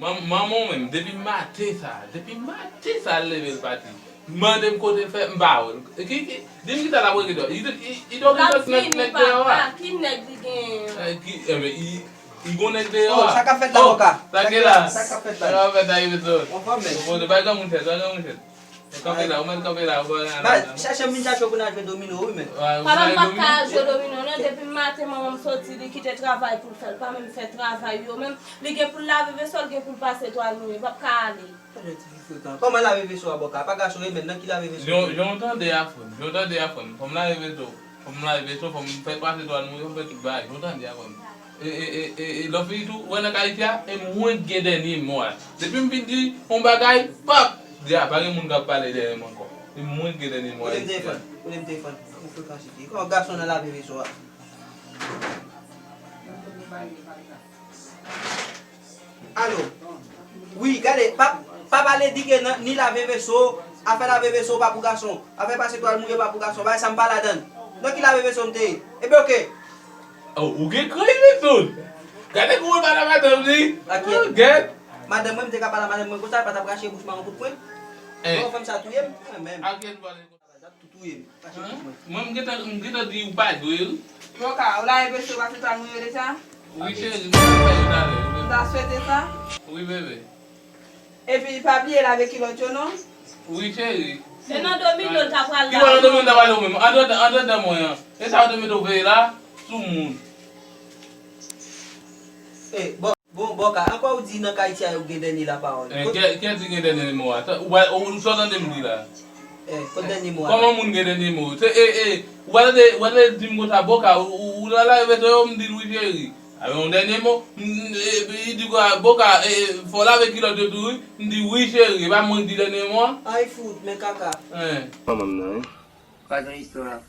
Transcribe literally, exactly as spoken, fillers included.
Manman w menm, depi maten sa, depi maten sa l leve l pati. Mande m kote l fè, m pa wè l. Ki, ki, di m ki sa l ap regle dò. Li, li, li dòmi sòti nèg, nèg deyò a. Ki nèg li genyen an? Eh, ki, enben, li, li gon nèg deyò a. Oh, sa k ap fèt la, Bòka? Sa k gen la? Sa k ap fèt la? Sa k ap fèt la, Iveson? Anfòm, men. Bon, pa granmoun fèt, pa granmoun fèt. Kanpe la, ou mèt kanpe la, ou pa gen anyen. Chache m vin chache w pou n al jwe domino, wi, men. Papa m p ap ka al jwe domino, non. Depi maten, manman m soti, li kite travay pou l fè. L pa menm fè travay yo menm. Li gen pou l lave veso, li gen pou l pase twal mouye. L p ap ka ale. Tande ti fi frekan. Kòman lave veso a, Bòka? Pa gason, wi, men. Nan ki lave veso? Jan w tande a, frè m. Jan w tande a, frè m. Fò m lave veso. Fò m lave veso, fò m fè pase twal mouye, fò m fè tout bagay. Jan w tande a, frè m. E, e, e, e, e, lòt figi tou, wè nan kay isi a, e mwen k gen dènye mo a. Depi m fin di yon bagay, pap! Di a, pa gen moun k ap pale dèyè m ankò. E mwen k gen dènye mo a isi a. Kote m te fann? Kote m te fann? Ou frekan site. Kòman gason nan lave veso a? Alo. Wi, gade, pa, pa pale di ke nan, ni lave veso, afè lave veso pa pou gason. Afè pase twal mouye pa pou gason. Bagay sa m pa ladann. Nan ki lave veso m te ye? Ebyen, oke. Oh, ou gen kran, Iveson. Gade kouman l pale a madanm li. Ak kiyès? Oh, gèt. Madanm mwen, m te ka pale a madanm mwen konsa, l pa t ap rache bouch mwen yon kout pwen. Eh. Bon, fanm sa touye m. Mwen menm. Ak kiyès ou pale konsa? L ap tou touye m. Rache bouch mwen. Mwen, m gentan, m gentan di ou pa jwe, wi. Bòka, ou lave veso pase twal mouye deja? Wi, cheri, m ap fè yo talè, wi, bebe. M ta swete sa. Wi, bebe. Epi, pa bliye lave kilòt yo, non. Wi, cheri. Se nan domino l ta pral la. Ki bò nan domino l ta pral la, ou menm? Antre, antre dan mwen an. E sa yo te mete w veye la, sou moun. Eh, bon, bon, Bòka, ankò ou di nan kay isi a yo gen dènye lapawòl. Eh, kè, kè di gen dènye mo a? Ou, ou, ou, sa w tande m di la? Eh, kot dènye mo a? Kòman moun gen dènye mo? Se, eh, eh, ou pa tande, ou pa tande di m konsa, Bòka, ou, ou, ou la lave veso yo, m di l wi, cheri. Avè yon dènye mo, m, e, li di kwa, Bòka, e, fò w lave kilòt yo tou, wi. M di, wi, cheri, e pa mwen k di dènye mo a? Ay, fout, men kaka. Hein. Manman m nan, wi. Pa gen istwa.